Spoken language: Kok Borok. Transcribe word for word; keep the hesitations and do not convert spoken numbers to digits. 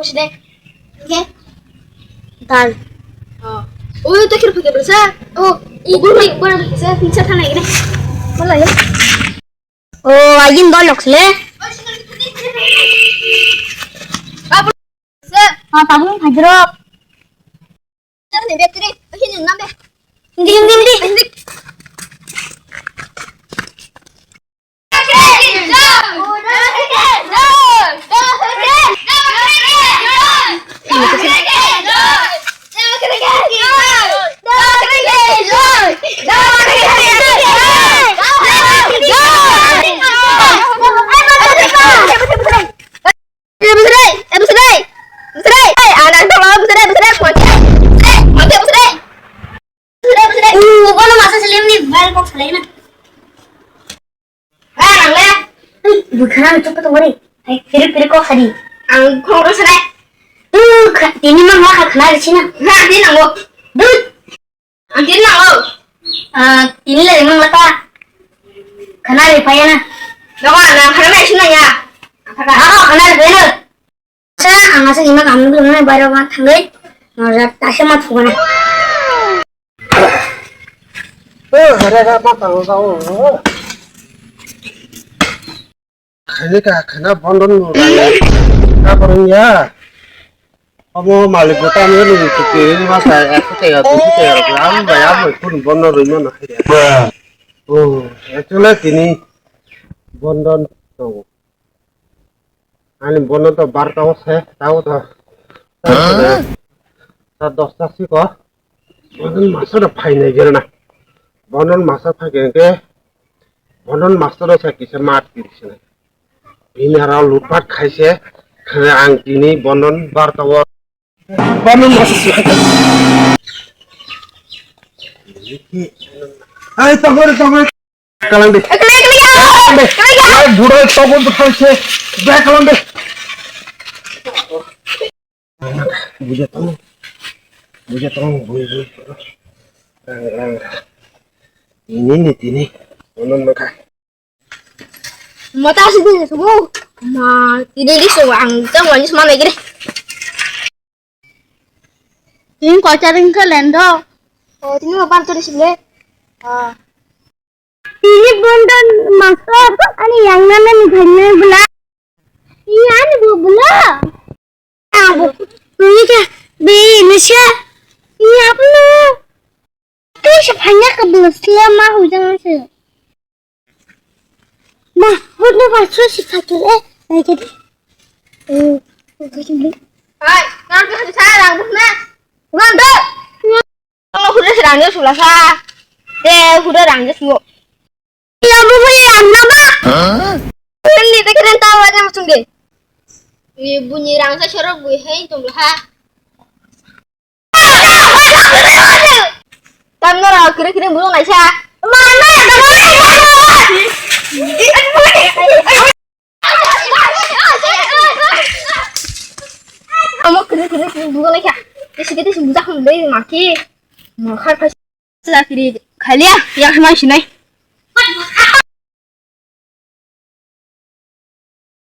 Sini. Oke. Dan. Oh. Oh, itu kira pakai berasa. Oh, itu pakai berasa. Bisa sana ini. Mana ya? Oh, ajin dolok sele. Ah, tabung hajrok. Sini, Beatrice. Sini, nambe. Hindi, hindi, hindi. Hindi. Busrai, eh, busrai, busrai, busrai, eh, anak tolong, busrai, busrai, kuat, busrai, kuat, busrai, busrai, busrai. Uh, kono masa selim ni, bal kok selai na. Eh, nang le. Bukana itu kau tunggu ni. Hai, pirik pirik kok hari. Ang kong rasa deh. Uh, ini mah mah kenal sih na. Nah, ini nang lo. Duh. Ang tini nang o. Ah, tini le mang laka. Khana le paya na. Noko na khana na isu na ya. Ang thaka. Ah, khana le paya na. Sa, ang asa ima kamu belum na baru ma thangai. Nora tasa ma thukana. Eh, hare ga ma tang ga o. Khaini ka khana bondon no rani. Ka borong ya. Omo malik bo tamo ni tiki ma sa ek taka, dui taka rok lam bai amo kun bondon rwi mano. Oh, actually tini bondon tongo. Ani bondon to barta o se, tao to. Huh? Ta dosta siko. Bondon master da phai nai gel na. Bondon master phai gel ke. Bondon master da sa kisa mat kiri sene. Bini aro lutpat khaise, khana ang tini bondon barta o. Bondon master si. Ai, tongor, tongor. Kalang de. Ekle, ekle, ekle, ekle. Ai, burai tongor tu khaise. Bai kalang de. Buja tong. Buja tong, buja, buja. Rang, rang. Ini ni tini. Bondon makha. Mata sih dia subuh. Ma, tidak di subuh ang tang wajib mana gini. Ini kau cari ke lendo. Oh, ini apa tuh di sini? Ah. Ini bondon master ani yang nana ni ghanne bula. Iya ni bu bula. Abu, ini kya? Be, ini siya. Iya apa lu? Tuh sebanyak ke bela selama hujan masih. Ma, hudu pasu si pakai eh, lagi deh. Eh, lagi deh. Hai, nanti harus saya rambut nah. Ngantuk. Kalau hudu serangnya sulasa. Deh, hudu rangnya suwo. Iya, bu, bu, iya, nama? Ini teh keren tahu aja macam deh. Ini bunyi rangnya sorok bu, hei, tunggu ha. Tam nora kiri kiri bulung aja. Mana ya kamu? Kamu kiri kiri kiri bulung aja. Isi kita sih budak mulai maki. Mau khar khar. Sa kiri khalia yang mana sini?